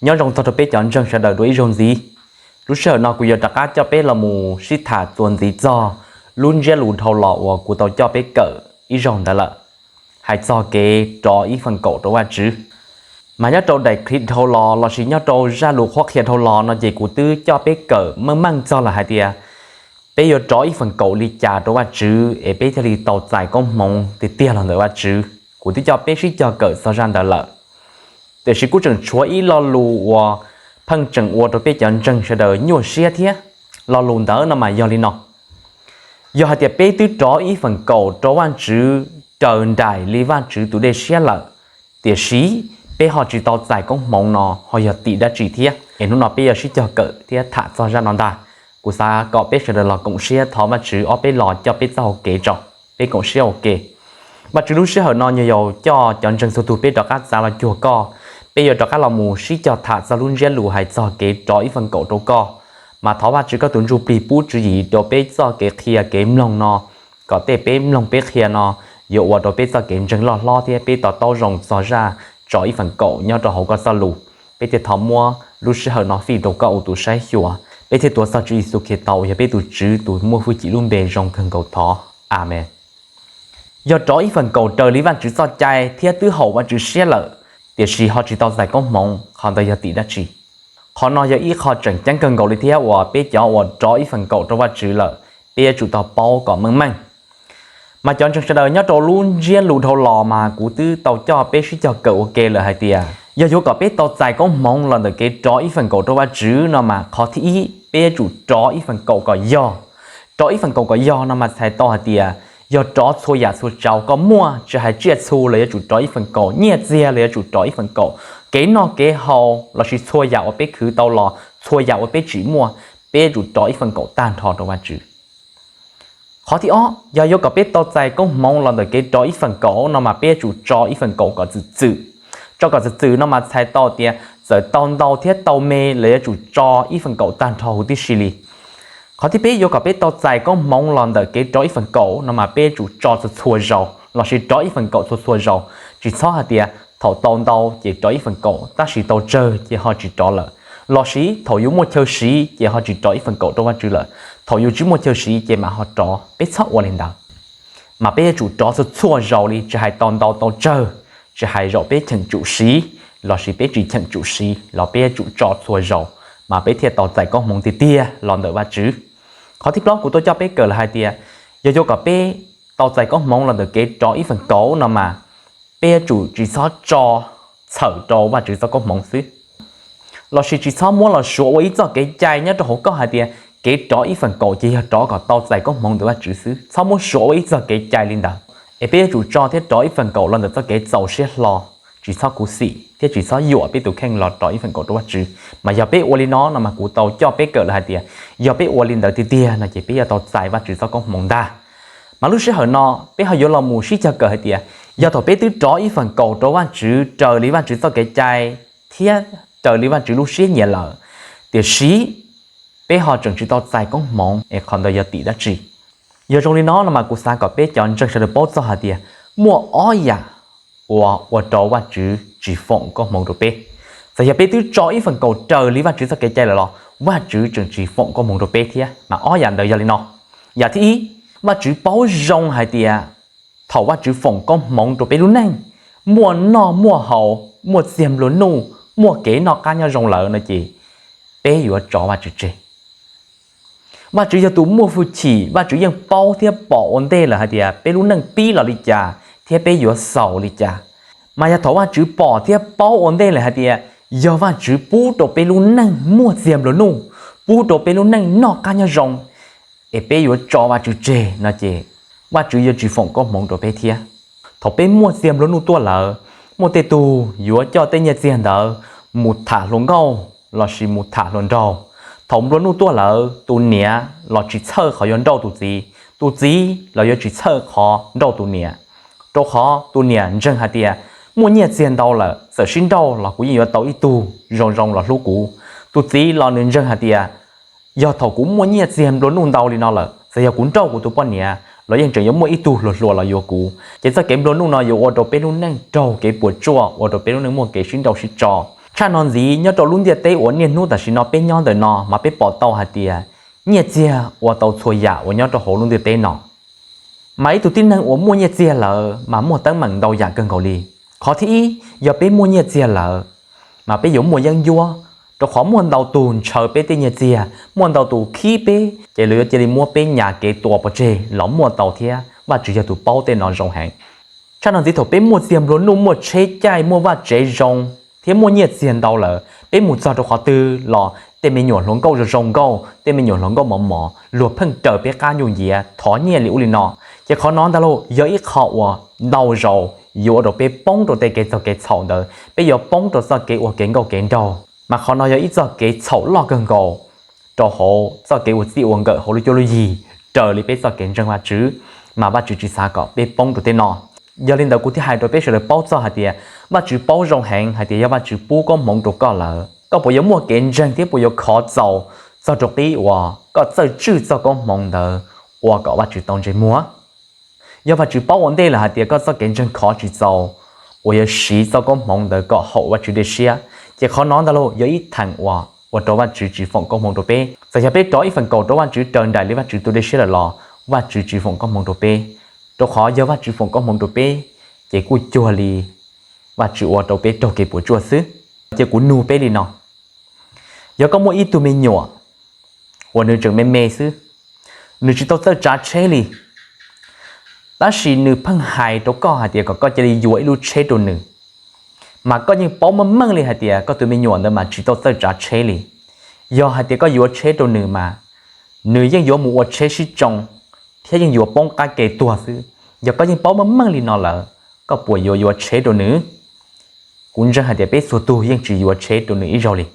Nyob zoo txog rau peb cov ntseeg sawv daws dua ib zaug ntxiv. Lub sij hawm no kuv yuav rov qab coj peb los mus sib tham txuas ntxiv txog lub ntsiab lus dhau los uas kuv tau coj peb kawm ib zaug ntawd lawm, hais txog kev rov ib feem kaum rau Vajtswv. Mas nyob rau daim clip dhau los lossis nyob rau zaj lus qhuab qhia dhau los no ces kuv twb coj peb kawm meej meej txog lawm hais tias peb yuav rov ib feem kaum li cas rau Vajtswv es peb thiaj li tau txais koob hmoov tiag tiag los ntawm Vajtswv. Kuv twb coj peb sib cog kawm txog zaj ntawd lawm, tiam sis kuj tseem tshuav ib lo lus uas pheej tseem ua rau peb cov ntseeg sawv daws nyuaj siab thiab. Lo lus ntawd no mas yog li no: yog hais tias peb twb rov ib feem kaum rau Vajtswv raws nraim li Vajtswv tus dej siab lawm, tiam sis peb ho tsis tau txais koob hmoov no ho yog tim dab tsi thiab? Es hnub no peb yuav sib cog kawm thiab tham txog zaj no ntag. Kuv xav kom peb sawv daws los koom siab thov Vajtswv ob peb los coj peb txoj hau kev tso, peb koom siab ua ke. Vajtswv, lub sij hawm no nyuag yaus coj cov ntseeg txhua tus peb rov qab txav los cuag koj, peb yuav rov qab los mus sib cog tham txog lub ntsiab lus hais txog kev rov ib feem kaum rau koj. Mas thov Vajtswv koj tus Ntsujplig pub tswv yim rau peb txoj kev qhia kev mloog no, kom tej peb mloog peb qhia no yuav ua rau peb txoj kev ntseeg loj hlob thiab peb to taub zoo txog zaj rov ib feem kaum nyob rau hauv koj txoj lus. Peb thiaj thov muab lub sij hawm no fij rau koj ua tus saib xyuas, peb thiaj tuav txog Tswv Yexus Khetos uas yog peb tus Tswv tus muaj hwj chim lub npe zoo kawg nkaus thov, Amees. Yog rov ib feem kaum raws li Vajtswv txoj cai thiab twb haum Vajtswv siab lawm, tiam sis ho tsis tau txais koob hmoov, qhov ntawd yog tim dab tsi? Qhov no yog ib qho tseem ceeb kawg nkaus li thiab uas peb cov uas rov ib feem kaum rau Vajtswv lawm, peb yuav tsum tau paub kom meej meej. Mas cov ntseeg sawv daws, nyob rau lub ntsiab lus dhau los mas kuv twb tau coj peb sib cog kawm ua ke lawm hais tias yog yuav kom peb tau txais koob hmoov los ntawm kev rov ib feem kaum rau Vajtswv no mas qhov thib ib peb yuav tsum rov ib feem kaum kom yog. Rov ib feem kaum kom yog no mas txhais tau hais tias yog rov txhua yam txhua tsav koj muaj, tsis hais tsiaj txhu los yuav tsum rov ib feem kaum, nyiaj txiag los yuav tsum rov ib feem kaum, kev noj kev haus lossis txhua yam uas peb khwv tau los txhua yam uas peb tsim muaj, peb yuav tsum rov ib feem kaum tag nrho rau Vajtswv. Qhov thib ob, yog yuav kom peb tau txais koob hmoov los ntawm kev rov ib feem kaum no mas peb yuav tsum tso ib feem kaum kom txwm txwm. Tso kom txwm txwm no mas txhais tau tias txawm tau ntau thiab tau me los yuav tsum tso ib feem kaum tag nrho huv tib si li. Qhov thib peb, yuav kom peb tau txais koob hmoov los ntawm kev rov ib feem kaum no mas peb yuav tsum tso txhua txhua zaus lossis rov ib feem kaum txhua txhua zaus. Tsis txhob hais tias thaum tau ntau ces rov ib feem kaum, tab sis tau tsawg ces ho tsis rov lawm, lossis thaum yus muaj chaw siv ces ho tsis rov ib feem kaum rau Vajtswv lawm, thaum yus tsis muaj chaw siv ces mam ho rov. Peb txhob ua li ntawd. Mas peb yuav tsum rov txhua txhua zaus li, tsis hais tau ntau tau tsawg, tsis hais zaum peb cheem tsum siv lossis peb tsis cheem tsum siv los peb yuav tsum tso txhua zaus, mas peb thiaj tau txais koob hmoov tiag tiag los ntawm Vajtswv. Qhov thib plaub kuv tuaj coj peb kawm lawm hais tias yog yuav kom peb tau txais koob hmoov los ntawm kev rov ib feem kaum no mas peb yuav tsum tsis txhob tso txhawm rau Vajtswv txoj koob hmoov xwb, lossis tsis txhob muab los suav ua ib txoj kev cai nyob rau hauv koj hais tias kev rov ib feem kaum ces yog rov kom tau txais koob hmoov ntawm Vajtswv xwb. Txhob muab suav ua ib txoj kev cai li ntawd, es peb yuav tsum tso thiab rov ib feem kaum los ntawm txoj kev txaus siab hlo, tsis txhob khuv xim thiab tsis txhob yuam peb tus kheej los rov ib feem kaum rau Vajtswv. Mas yog peb ua li no no mas kuv tau coj peb kawm lawm hais tias yog peb ua li ntawd tiag tiag no ces peb yuav tau txais Vajtswv txoj koob hmoov ntag. Mas lub sij hawm no peb ho yuav los mus sib cog kawm hais tias yog thaum peb twb rov ib feem kaum rau Vajtswv raws li Vajtswv txoj kev cai thiab raws li Vajtswv lub siab nyiam lawm, tiam sis peb ho tseem tsis tau txais koob hmoov es qhov ntawd yog tim dab tsi? Yog zoo li no no mas kuv xav kom peb cov ntseeg sawv daws paub txog hais tias muaj ob yam uas ua rau Vajtswv tsis foom koob hmoov rau peb. Txawm yog peb twb tso ib feem kaum raws li Vajtswv txoj kev cai lawm los Vajtswv tseem tsis foom koob hmoov rau peb thiab. Mas ob yam ntawd yog li no. Yam thib ib, Vajtswv paub zoo hais tias thaum Vajtswv foom koob hmoov rau peb lub neej, muaj noj muaj haus, muaj txiag nplua nuj, muaj kev noj qab nyob zoo lawm no ces peb yuav tso Vajtswv tseg. Vajtswv yog tus muaj hwj chim, Vajtswv yeej paub thiab pom ua ntej lawm hais tias peb lub neej pib los li cas thiab peb yuav xaus li cas. Mas yog thaum Vajtswv pom thiab paub ua ntej lawm hais tias yog Vajtswv pub rau peb lub neej muaj txiag nplua nuj, pub rau peb lub neej noj qab nyob zoo, es peb yuav tso Vajtswv tseg no ces Vajtswv yuav tsis foom koob hmoov rau peb thiab. Thaum peb muaj txiag nplua nuj tuaj lawm, muaj tej tug yuav coj tej nyiaj txiag ntawd mus tham hluas nkauj lossis mus tham hluas nraug. Thaum nplua nuj tuaj lawm, tus niam los tsis txhawj qhov yuav nrauj tus txiv, tus txiv los yuav tsis txhawj qhov nrauj tus niam. Rau qhov tus niam ntseeg hais tias muaj nyiaj txiag ntau lawm, txawm sib nrauj los kuv yeej yuav tau ib tug zoo zoo los hlub kuv. Tus txiv los nws ntseeg hais tias yog thaum kuv muaj nyiaj txiag nplua nuj ntau li no lawm, txawm yog kuv nrauj kuv tus poj niam los yeej tseem yuav muaj ib tug hluas hluas los yuav kuv. Ces txoj kev nplua nuj no yuav ua rau peb lub neej raug kev puas tsuaj, ua rau peb lub neej muaj kev sib nrauj sib tso. Tshaj no ntxiv, nyob rau lub ntiaj teb uas niaj hnub tam sim no peb nyob ntawm no mas peb pom tau hais tias nyiaj txiag ua tau txhua yam uas nyob rau hauv lub ntiaj teb no. Mas ib tug tib neeg uas muaj nyiaj txiag lawm mas muaj teeb meem ntau yam kawg nkaus li. Qhov thib ib, yog peb muaj nyiaj txiag lawm mas peb yuav muaj yeeb ncuab, rau qhov muaj ntau tus ntshaw peb tej nyiaj txiag, muaj ntau tus khib peb, ces lawv yuav cia li muab peb nyas kev tua pov tseg los muaj tau thiab. Vajtswv yog tus paub tej no zoo heev. Tshaj no ntxiv, thaum peb muaj txiag nplua nuj, muaj tsheb caij, muaj vaj tsev zoo thiab muaj nyiaj txiag ntau lawm, peb mus txog rau qhov twg los tej me nyuam hluas nkauj zoo zoo nkauj, tej me nyuam hluas nkauj mos mos, luag pheej raws peb qab nyuj nciav thov nyiaj li ub li no. Ces qhov no ntag lauj yog ib qho uas ntau zaus yuav ua rau peb poob rau tej kev txog kev txhaum ntawd, peb yuav poob rau txoj kev ua kev nkauj kev nraug. Mas qhov no yog ib txoj kev txhaum loj kawg nkaus rau hauv txoj kev ua txij ua nkawm hauv lub cuab lub yig, raws li peb txoj kev ntseeg Vajtswv, mas Vajtswv tsis xav kom peb poob rau tej no. Yog li ntawd kuv thiaj hais rau peb sawv daws paub txog hais tias Vajtswv paub zoo heev hais tias yog Vajtswv pub koob hmoov rau koj lawm, koj puas yuav muaj kev ntseeg thiab puas yuav khov txaus txog rau qib uas koj txawj tswj txoj koob hmoov ntawd ua kom Vajtswv tau ntsej muag? Yog Vajtswv paub ua ntej lawm hais tias koj txoj kev ntseeg khov tsis txaus uas yuav siv txoj koob hmoov ntawd kom haum Vajtswv dej siab, ces qhov no ntag lauj yog ib theem uas ua rau Vajtswv tsis foom koob hmoov rau peb. Txawm yog peb rov ib feem kaum rau Vajtswv raws nraim li Vajtswv tus dej siab lawm los Vajtswv tsis foom koob hmoov rau peb, rau qhov yog Vajtswv foom koob hmoov rau peb ces kuj cuag li Vajtswv ua rau peb raug kev puas tsuaj xwb. Ces kuv nug peb li no, yog koj muaj ib tug me nyuam uas nws tseem me me xwb, nws tsis tau txawj tsav tsheb li, tab sis nws pheej hais rau koj hais tias kom koj cia li yuav ib lub tsheb rau nws, mas koj yeej paub meej meej li hais tias koj tus me nyuam ntawd mas tsis tau txawj tsav tsheb li. Yog hais tias koj yuav tsheb rau nws mas nws yeej yuav mus ua tsheb sib tsoo thiab yeej yuav poob qab ke tuag xwb. Yog koj yeej paub meej meej li no lawm, koj puas yuav yuav tsheb rau nws? Kuv ntseeg hais tias peb txhua tug yeej tsis yuav tsheb rau nws ib zaug li.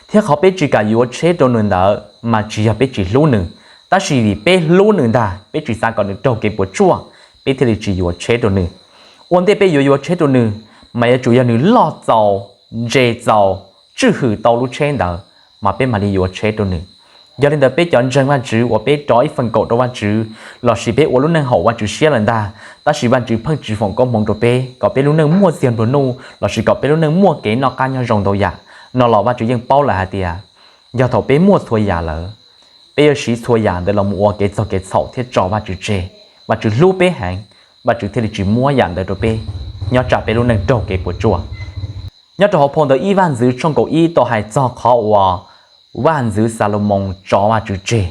Thiab qhov peb tsis kam yuav tsheb rau nws ntawd mas tsis yog peb tsis hlub nws, tab sis vim peb hlub nws ntag, peb tsis xav kom nws raug kev puas tsuaj, peb thiaj li tsis yuav tsheb rau nws. Ua ntej peb yuav yuav tsheb rau nws, mas yuav tsum yog nws loj txaus, ntse txaus, tswj hwm tau lub tsheb ntawd, mas peb mam li yuav tsheb rau nws. Yog li ntawd peb cov ntseeg Vajtswv uas peb rov ib feem kaum rau Vajtswv lossis peb ua lub neej haum Vajtswv siab lawm ntag, tab sis Vajtswv pheej tsis foom koob hmoov rau peb kom peb lub neej muaj txiag nplua nuj lossis kom peb lub neej muaj kev noj qab nyob zoo ntau yam no los Vajtswv yeej paub lawm hais tias yog thaum peb muaj txhua yam lawm, peb yuav siv txhua yam ntawd los mus ua kev txog kev txhaum thiab tso Vajtswv tseg. Vajtswv hlub peb heev, Vajtswv thiaj li tsis muab yam ntawd rau peb nyob tsam peb lub neej raug kev puas tsuaj. Nyob rau hauv phau ntawv ib Vaj ntxwv tshooj kaum ib tau hais txog qhov uas Vaj ntxwv Xalumoos tso Vajtswv tseg.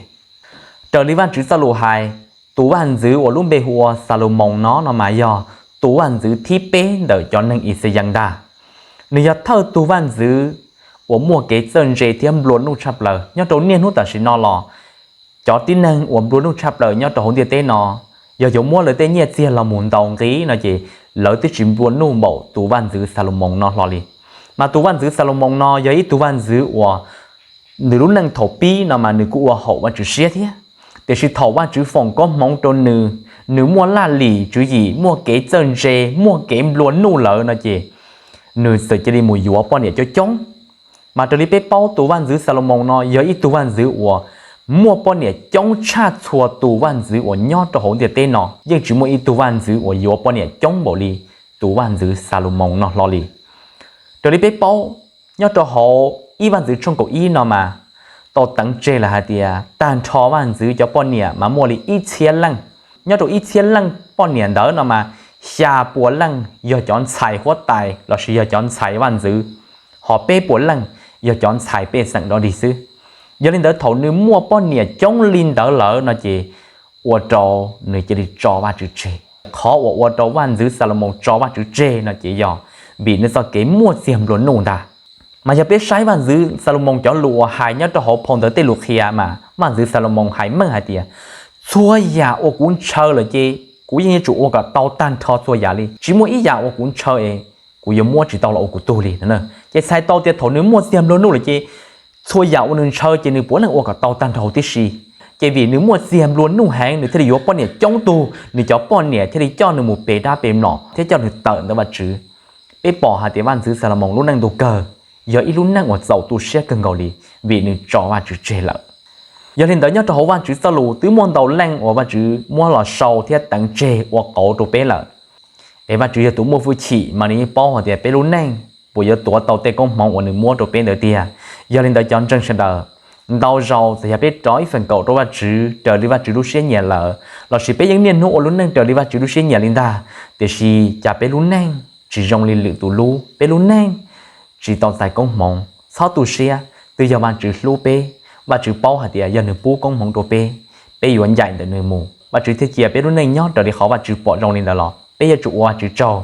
Raws li Vajtswv txoj lus hais, tus vaj ntxwv uas lub npe hu ua Xalumoos no no mas yog tus vaj ntxwv thib peb ntawm cov neeg Ixayees ntag. Nws yog thawj tug vaj ntxwv uas muaj kev txawj ntse thiab nplua nuj tshaj plaws nyob rau niaj hnub tam sim no los. Cov tib neeg uas nplua nuj tshaj plaws nyob rau hauv ntiaj teb no, yog yuav muab lawv tej nyiaj txiag los mus ntaus nqi no ces lawv twb tsis nplua nuj npaum tus vaj ntxwv Xalumoos no hlo li. Mas tus vaj ntxwv Xalumoos no yog ib tug vaj ntxwv uas nws lub neej thaum pib no mas nws kuj ua haum Vajtswv siab thiab, tiam sis thaum Vajtswv foom koob hmoov rau nws, nws muaj laj lim tswv yim, muaj kev txawj ntse, muaj kev nplua nuj lawm no ces nws txawm cia li mus yuav poj niam coob coob. Mas raws li peb paub, tus vaj ntxwv Xalumoos no yog ib tug vaj ntxwv uas muaj poj niam coob tshaj txhua tus vaj ntxwv uas nyob rau hauv ntiaj teb no. Yeej tsis muaj ib tug vaj ntxwv uas yuav poj niam coob npaum li tus vaj ntxwv Xalumoos no hlo li. Raws li peb paub, nyob rau hauv ib Vaj ntxwv tshooj kaum ib no mas tau teev tseg lawm hais tias tag nrho vaj ntxwv cov poj niam mas muaj li ib txhiab leej. Nyob rau ib txhiab leej poj niam ntawd no mas xya pua leej yog cov ntxhais huab tais lossis yog cov ntxhais vaj ntxwv, ho peb pua leej yog cov ntxhais pej xeem dog dig xwb. Yog li ntawd thaum nws muaj poj niam coob li ntawd lawm no ces ua rau nws cia li tso Vajtswv tseg. Qhov uas ua rau vaj ntxwv Xalumoos tso Vajtswv tseg no ces yog vim nws txoj kev muaj txiag nplua nuj ntag. Mas yog peb saib vaj ntxwv Xalumoos cov lus uas hais nyob rau hauv phau ntawv Tej Lus Qhia mas vaj ntxwv Xalumoos hais meej hais tias, txhua yam uas kuv ntshaw lawm ces kuv yeej yuav tsum ua kom tau tag nrho txhua yam li, tsis muaj ib yam uas kuv ntshaw es kuv yuav muab tsis tau los ua kuv tug li. Ces txhais tau tias thaum nws muaj txiag nplua nuj lawm ces txhua yam uas nws ntshaw ces nws puav leej ua kom tau tag nrho huv tib si. Ces vim nws muaj txiag nplua nuj heev nws thiaj li yuav poj niam coob tug, nws cov poj niam thiaj li coj nws mus pe dab pe mlom thiab coj nws tawm ntawm Vajtswv. Peb pom hais tias vaj ntxwv Xalumoos lub neej ntu kawg yog ib lub neej uas txaus tu siab kawg nkaus li vim nws tso Vajtswv tseg lawm. Yog li ntawd nyob rau hauv Vajtswv txoj lus twb muaj ntau leej uas Vajtswv muab los sau thiab teev tseg ua qauv rau peb lawm. Es Vajtswv yog tus muaj hwj chim mas nws yeej paub hais tias peb lub neej puas yuav tuav tau tej koob hmoov uas nws muab rau peb ntawd tiag. Yog li ntawd cov ntseeg sawv daws, ntau zaus txawm yog peb rov ib feem kaum rau Vajtswv raws li Vajtswv lub siab nyiam lawm, lossis peb yeej niaj hnub ua lub neej raws li Vajtswv lub siab nyiam li ntag, tiam sis cas peb lub neej tsis zoo li lwm tus lub, peb lub neej tsis tau txais koob hmoov? Txhob tu siab, twb yog Vajtswv hlub peb, Vajtswv paub hais tias yog nws pub koob hmoov rau peb, peb yuav ncaim ntawm nws mus, Vajtswv thiaj cia peb lub neej nyob raws li qhov Vajtswv pom zoo li ntawd los peb yuav tsum ua Vajtswv tsaug.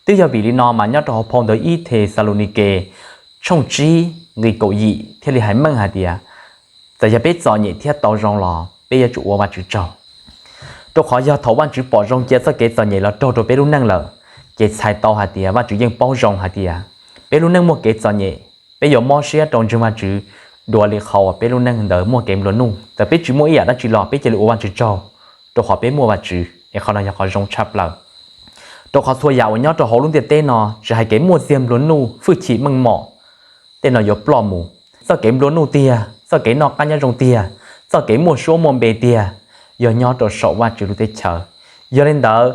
Twb yog vim li no mas nyob rau hauv phau ntawv ib Thexalaunikes tshooj tsib nqe kaum yim thiaj li hais meej hais tias, txawm yog peb txom nyem thiab tau zoo los peb yuav tsum ua Vajtswv tsaug, rau qhov yog thaum Vajtswv pom zoo cia txoj kev txom nyem los raug rau peb lub neej lawm, ces txhais tau hais tias Vajtswv yeej paub zoo hais tias peb lub neej muaj kev txom nyem, peb yuav mob siab rau ntseeg Vajtswv dua li qhov uas peb lub neej ntawd muaj kev nplua nuj. Txawm peb tsis muaj ib yam dab tsi los peb cia li ua Vajtswv tsaug, rau qhov peb muaj Vajtswv, es qhov no yog qhov zoo tshaj plaws. Rau qhov txhua yam uas nyob rau hauv lub ntiaj teb no tsis hais kev muaj txiag nplua nuj, hwj chim meej mom, tej no yuav ploj mus. Txoj kev nplua nuj tiag, txoj kev noj qab nyob zoo tiag, txoj kev muaj suab muaj npe tiag, yog nyob rau saum Vajtswv lub teb chaws. Yog li ntawd,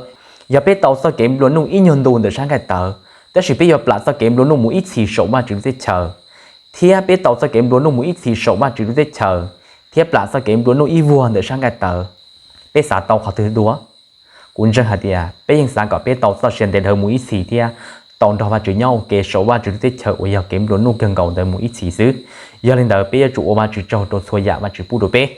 yog peb tau txoj kev nplua nuj ib nyuag ntu ntawm sab nqaij tawv, tab sis peb yuav plam txoj kev nplua nuj mus ib txhis saum Vajtswv lub teb chaws, thiab peb tau txoj kev nplua nuj mus ib txhis saum Vajtswv lub teb chaws, thiab plam txoj kev nplua nuj ib vuag ntawm sab nqaij tawv, peb xav tau qhov twg dua? Kuv ntseeg hais tias peb yeej xav kom peb tau txoj sia ntev dhawv mus ib txhis thiab tau nrog Vajtswv nyob ua ke saum Vajtswv lub teb chaws uas yog kev nplua nuj kawg nkaus ntawd mus ib txhis xwb. Yog li ntawd peb yuav tsum ua Vajtswv tsaug rau txhua yam Vajtswv pub rau peb.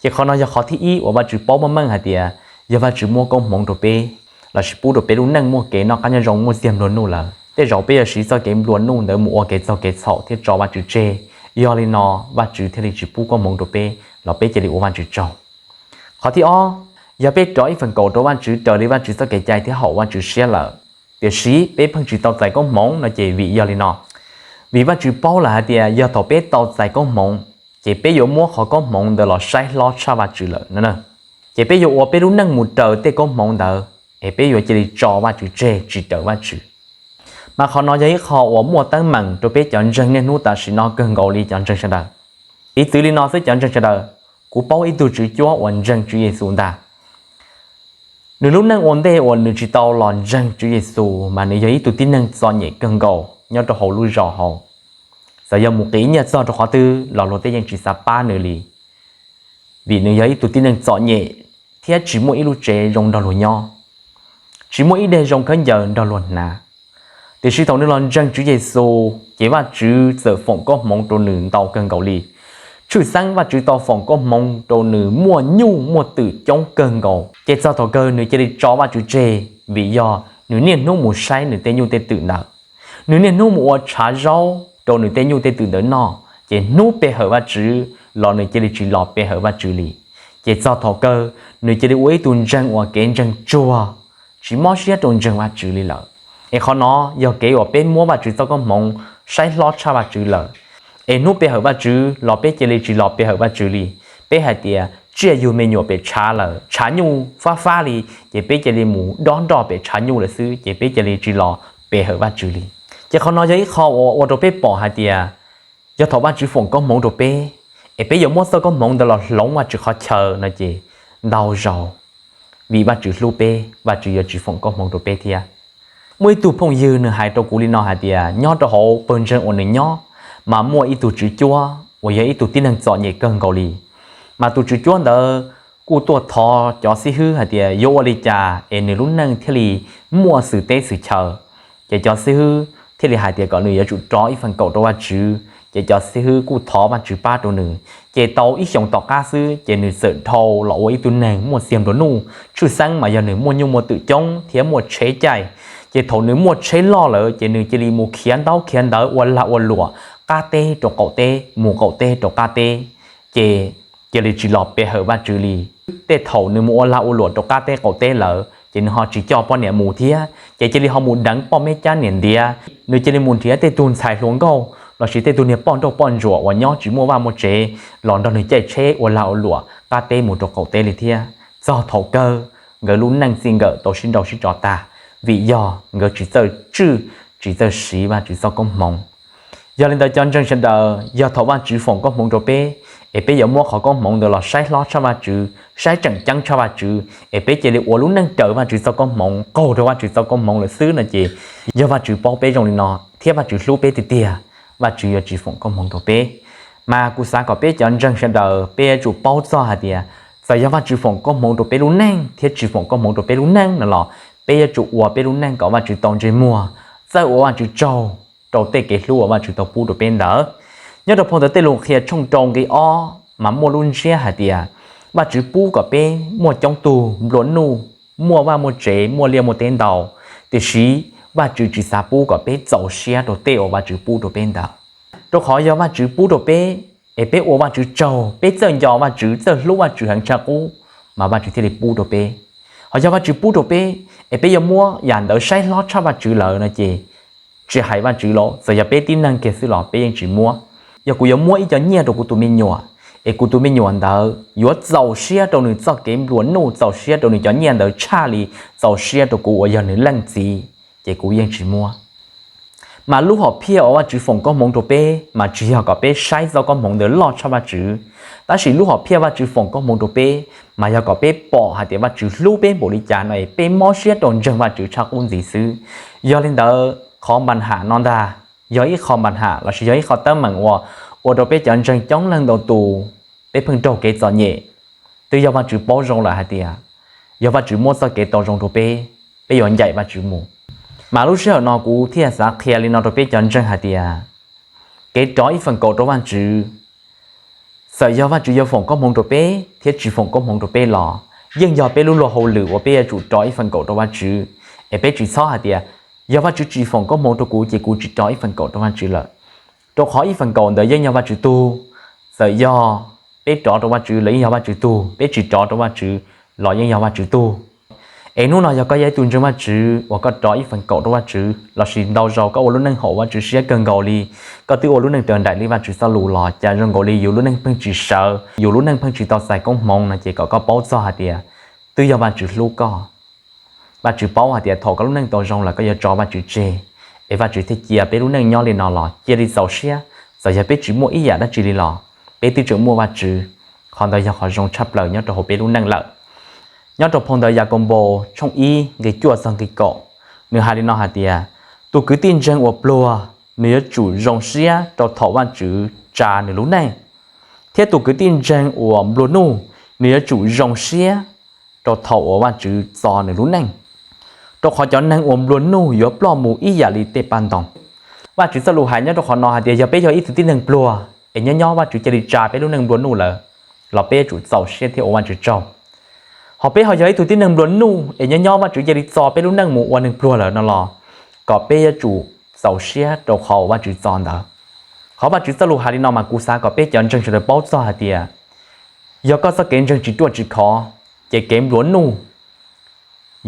Ces qhov no yog qhov thib ib uas Vajtswv paub meej meej hais tias yog Vajtswv muab koob hmoov rau peb, lossis pub rau peb lub neej muaj kev noj qab nyob zoo muaj txiag nplua nuj lawm, tej zaum peb yuav siv txoj kev nplua nuj ntawd mus ua kev txaug kev txhaum thiab tso Vajtswv tseg. Yog li no Vajtswv thiaj li tsis pub koob hmoov rau peb los peb cia li ua Vajtswv tsaug. Qhov thib ob, yog peb rov ib feem kaum rau Vajtswv raws li Vajtswv txoj kev cai thiab haum Vajtswv siab lawm, tiam sis peb pheej tsis tau txais koob hmoov no ces vim yog li no. Vim Vajtswv paub lawm hais tias yog thaum peb tau txais koob hmoov, ces peb yuav muab qhov koob hmoov ntawd los saib hlob tshaj Vajtswv lawm no. Ces peb yuav ua peb lub neej mus raws tej koob hmoov ntawd, es peb yuav cia li tso Vajtswv tseg tsis raws Vajtswv. Mas qhov no yog ib qho uas muaj teeb meem rau peb cov ntseeg niaj hnub tam sim no kawg nkaus li cov ntseeg sawv daws. Piv txwv li no xwb cov ntseeg sawv daws, kuv paub ib tug tswv cuab uas ntseeg Tswv Yexus ntag. Nws lub neej ua ntej uas nws tsis tau los ntseeg Tswv Yexus mas nws yog ib tug tib neeg txom nyem kawg nkaus nyob rau hauv lub zos hauv. Txawm yog mus qiv nyiaj txog rau qhov twg los luag tej yeej tsis xav pab nws li, vim nws yog ib tug tib neeg txom nyem thiab tsis muaj ib lub tsev zoo nrog luag nyob, tsis muaj ib daim zoo khaub ncaws nrog luag hnav. Tiam sis thaum nws los ntseeg Tswv Yexus ces Vajtswv txawm foom koob hmoov rau nws ntau kawg nkaus li. Tshwj xeeb Vajtswv tau foom koob hmoov rau nws muaj nyuj muaj twm coob kawg nkaus, ces txog thaum kawg nws cia li tso Vajtswv tseg, vim yog nws niaj hnub mus saib nws tej nyuj tej twm ntawd. Nws niaj hnub mus ua tshav zaub rau nws tej nyuj tej twm ntawd noj, ces hnub pe hawm Vajtswv los nws cia li tsis los pe hawm Vajtswv li. Ces txog thaum kawg nws cia li ua ib tug ntseeg uas kev ntseeg tsuag, tsis mob siab rau ntseeg Vajtswv li lawm. Es qhov no yog kev uas peb muab Vajtswv txoj koob hmoov saib hlob tshaj Vajtswv lawm. Es hnub pe hawm Vajtswv los peb cia li tsis los pe hawm Vajtswv li. Peb hais tias tsiaj yug me nyuam pem tshav lawm, tshav nyuj fab fab li, ces peb cia li mus dob nroj pem tshav nyuj lawm xwb, ces peb cia li tsis los pe hawm Vajtswv li. Ces qhov no yog ib qho uas ua rau peb pom hais tias yog thaum Vajtswv foom koob hmoov rau peb, es peb yuav muab txoj koob hmoov ntawd los hloov Vajtswv qhov chaw no ces ntau zaus vim Vajtswv hlub peb, Vajtswv yuav tsis foom koob hmoov rau peb thiab. Muaj ib tug phooj ywg nws hais rau kuv li no hais tias nyob rau hauv pawg ntseeg uas nws nyob, mas muaj ib tug tswv cuab uas yog ib tug tib neeg txom nyem kawg nkaus li. Mas tus tswv cuab ntawd kuj tuaj thov cov xib hwb hais tias yuav ua li cas es nws lub neej thiaj li muaj xwm teb xwm chaw. Ces cov xib hwb thiaj li hais tias kom nws yuav tsum rov ib feem kaum rau Vajtswv, ces cov xib hwb kuj thov Vajtswv pab rau nws. Ces tau ib xyoos tom qab xwb ces nws txawm dhau los ua ib tug neeg muaj txiag nplua nuj, tshwj xeeb mas yog nws muaj nyuj muaj twm coob thiab muaj tsheb caij. Ces thaum nws muaj tsheb loj lawm ces nws cia li mus khiav ntaub khiav ntawv ua lag ua luam qab teb rau qaum teb, mus qaum teb rau qab teb, ces cia li tsis los pe hawm Vajtswv li. Tej thaum nws mus ua lag ua luam rau qab teb qaum teb lawm ces nws ho tsis coj poj niam mus thiab, ces cia li ho mus deev poj meb cab niam ntiav, nws cia li mus nrhiav tej tug ntxhais hluas nkauj lossis tej tug niag poj nrauj poj ntsuam uas nyob tsis muaj vaj muaj tsev los nrog nws caij tsheb ua lag ua luam qab teb mus rau qaum teb li thiab. Txog thaum kawg nkawd lub neej txij nkawm tau sib nrauj sib tso tag, vim yog nkawd tsis txawj tswj, tsis txawj siv Vajtswv txoj koob hmoov. Yog li ntawd cov ntseeg sawv daws, yog thaum Vajtswv foom koob hmoov rau peb, es peb yuav muab qhov koob hmoov ntawd los saib hlob tshaj Vajtswv, saib tseem ceeb tshaj Vajtswv, es peb cia li ua lub neej raws Vajtswv txoj koob hmoov, qaug rau Vajtswv txoj koob hmoov lawm xwb no ces yog Vajtswv paub peb zoo li no thiab Vajtswv hlub peb tiag tiag, Vajtswv yuav tsis foom koob hmoov rau peb. Mas kuv xav kom peb cov ntseeg sawv daws peb yuav tsum paub txog hais tias txawm yog Vajtswv foom koob hmoov rau peb lub neej thiab tsis foom koob hmoov rau peb lub neej no los peb yuav tsum ua peb lub neej kom Vajtswv tau ntsej muag, txawj ua Vajtswv tsaug rau tej kev hlub uas Vajtswv tau pub rau peb ntawd. Nyob rau phau ntawv Tej Lus Qhia tshooj rau nqe ob mas muaj lub ntsiab hais tias Vajtswv pub kom peb muaj coob tug nplua nuj, muaj vaj muaj tsev, muaj liaj muaj teb ntau, tiam sis Vajtswv tsis xav pub kom peb txaus siab rau tej uas Vajtswv pub rau peb ntawd. Rau qhov yog Vajtswv pub rau peb, es peb ua Vajtswv tsaug, peb txawj nco Vajtswv, txawj hlub Vajtswv heev tshaj qub, mas Vajtswv thiaj li pub rau peb. Ho yog Vajtswv pub rau peb, es peb yuav muab yam ntawd saib hlob tshaj Vajtswv lawm no ces tsis hais Vajtswv los txawm yog peb tib neeg kiag xwb los peb yeej tsis muab. Yog kuv yuav muab ib co nyiaj rau kuv tus me nyuam, es kuv tus me nyuam ntawd yuav txaus siab rau nws txoj kev nplua nuj, txaus siab rau nws cov nyiaj ntawd tshaj li txaus siab rau kuv uas yog nws leej txiv, ces kuv yeej tsis muab. Mas lub hom phiaj uas Vajtswv foom koob hmoov rau peb mas tsis yog kom peb saib txoj koob hmoov ntawd loj tshaj Vajtswv, tab sis lub hom phiaj Vajtswv foom koob hmoov rau peb mas yog kom peb pom hais tias Vajtswv hlub peb npaum li cas no es peb mob siab rau ntseeg Vajtswv tshaj qub ntxiv xwb. Yog li ntawd qhov npa ham no ntag yog ib qho npa ham lossis yog ib qho teeb meem uas ua rau peb cov ntseeg coob leej ntau tus peb pheej raug kev txom nyem. Twb yog Vajtswv paub zoo lawm hais tias yog Vajtswv muab txoj kev tau zoo rau peb, peb yuav ncaim Vajtswv mus. Mas lub sij hawm no kuv thiaj xav qhia li no rau peb cov ntseeg hais tias kev rov ib feem kaum rau Vajtswv, txawm yog Vajtswv yuav foom koob hmoov rau peb thiab tsis foom koob hmoov rau peb los yeej yog peb lub luag hauj lwm uas peb yuav tsum rov ib feem kaum rau Vajtswv. Es peb tsis txhob hais tias yog Vajtswv tsis foom koob hmoov rau kuv ces kuv tsis rov ib feem kaum rau Vajtswv lawm, rau qhov ib feem kaum ntawd yeej yog Vajtswv tug. Txawm yog peb rov rau Vajtswv los yeej yog Vajtswv tug, peb tsis rov rau Vajtswv los yeej yog Vajtswv tug. Es hnub no yog koj yog ib tug ntseeg Vajtswv uas koj rov ib feem kaum rau Vajtswv lossis ntau zaus koj ua lub neej haum Vajtswv siab kawg nkaus li, koj twb ua lub neej raws nraim li Vajtswv txoj lus los cas zoo nkaus li yus lub neej pheej tsis sawv, yus lub neej pheej tsis tau txais koob hmoov no ces kom koj paub txog hais tias twb yog Vajtswv hlub koj. Vajtswv paub hais tias thaum koj lub neej tau zoo lawm koj yuav tso Vajtswv tseg, es Vajtswv thiaj cia peb lub neej nyob li no los cia li txaus siab. Txawm yog peb tsis muaj ib yam dab tsi li los peb twb tseem muaj Vajtswv, qhov ntawd yog qhov zoo tshaj plaws nyob rau hauv peb lub neej lawm. Nyob rau phau ntawv Yakaunpaus tshooj ib nqe cuaj txog nqe kaum, nws hais li no hais tias tus kwv tij ntseeg uas pluag nws yuav tsum zoo siab rau thaum Vajtswv tsa nws lub neej, thiab tus kwv tij ntseeg uas nplua nuj nws yuav tsum zoo siab rau thaum uas Vajtswv txo nws lub neej. Rau qhov cov neeg uas nplua nuj yuav ploj mus ib yam li tej paj ntoos. Vajtswv txoj lus hais nyob rau qhov no hais tias yog peb yog ib tug tib neeg pluag es nyob nyob Vajtswv cia li tsa peb lub neej nplua nuj lawm los peb yuav tsum txaus siab thiab ua Vajtswv tsaug. Ho peb ho yog ib tug tib neeg nplua nuj es nyob nyob Vajtswv cia li txo peb lub neej mus ua neeg pluag lawm no los kom peb yuav tsum txaus siab rau qhov uas Vajtswv txo ntawd. Qhov Vajtswv txoj lus hais li no mas kuv xav kom peb cov ntseeg sawv daws paub txog hais tias yog koj txoj kev ntseeg tsis ruaj tsis khov, ces kev nplua nuj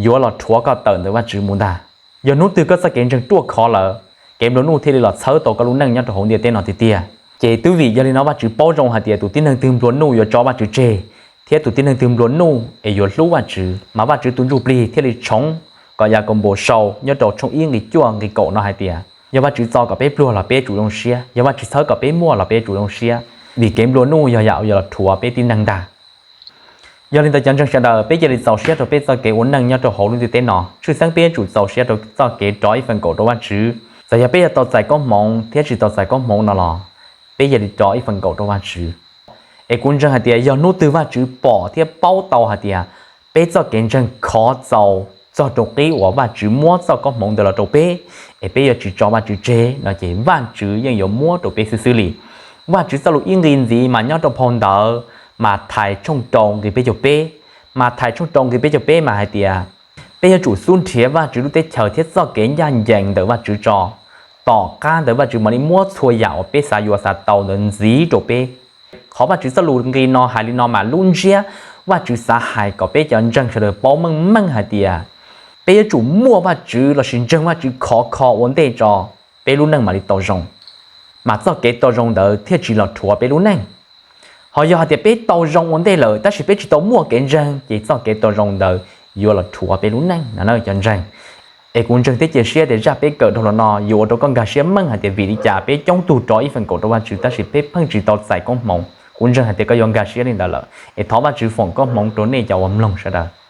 yuav los rhuav koj tawm ntawm Vajtswv mus ntag. Yog hnub twg koj txoj kev ntseeg ruaj khov lawm, kev nplua nuj thiaj li los txhawb tau koj lub neej nyob rau hauv ntiaj teb no tiag tiag. Ces twb vim yog li no Vajtswv paub zoo hais tias tus tib neeg twg nplua nuj yuav tso Vajtswv tseg, thiab tus tib neeg twg nplua nuj es yuav hlub Vajtswv, mas Vajtswv tus ntsuj plig thiaj li tshoov kom Yakaunpaus sau nyob rau tshooj ib nqe cuaj nqe kaum no hais tias yog Vajtswv txo kom peb pluag los peb yuav tsum zoo siab, yog Vajtswv txhawb kom peb muaj los peb yuav tsum zoo siab, vim kev nplua nuj yog yam uas yuav los rhuav peb tib neeg ntag. Yog li ntawd cov ntseeg sawv daws peb cia li txaus siab rau peb txoj kev ua neej nyob rau hauv lub ntiaj teb no, tshwj xeeb peb yuav tsum txaus siab rau txoj kev rov ib feem kaum rau Vajtswv. Txawm yog peb yuav tau txais koob hmoov thiab tsis tau txais koob hmoov no los peb cia li rov ib feem kaum rau Vajtswv. Es kuv ntseeg hais tias yog hnub twg Vajtswv pom thiab paub tau hais tias peb txoj kev ntseeg khov txaus txog rau qib uas Vajtswv muab txoj koob hmoov ntawd los rau peb, es peb yuav tsis tso Vajtswv tseg no ces Vajtswv yeej yuav muab rau peb xwb xwb li. Vajtswv txoj lus ib nqe ntxiv mas nyob rau phau ntawv Mathais tshooj rau nqe peb caug peb. Mathais tshooj rau nqe peb caug peb mas hais tias peb yuav tsum xub nrhiav Vajtswv lub teb chaws thiab txoj kev ncaj ncees ntawm Vajtswv tso, tom qab ntawd Vajtswv mam li muab txhua yam uas peb xav yuav xav tau ntawd ntxiv rau peb. Qhov Vajtswv txoj lus nqe no hais li no mas lub ntsiab Vajtswv xav hais kom peb cov ntseeg sawv daws paub meej meej hais tias peb yuav tsum muaj Vajtswv lossis ntseeg Vajtswv khov kho ua ntej tso, peb lub neej mam li tau zoo, mas txoj kev tau zoo ntawd thiaj tsis los rhuav peb lub neej. Ho yog hais tias peb tau zoo ua ntej lawm tab sis peb tsis tau muaj kev ntseeg ces txoj kev tau zoo ntawd yuav los rhuav peb lub neej no na cov ntseeg. Es kuv ntseeg thiab cia siab tias zaj peb kawm dhau los no yuav ua rau koj nkag siab meej hais tias vim li cas peb coob tug rov ib feem kaum rau Vajtswv tab sis peb pheej tsis tau txais koob hmoov. Kuv ntseeg hais tias koj yuav nkag siab li ntawd lawm es thov Vajtswv foom koob hmoov rau nej cov uas mloog sawv daws.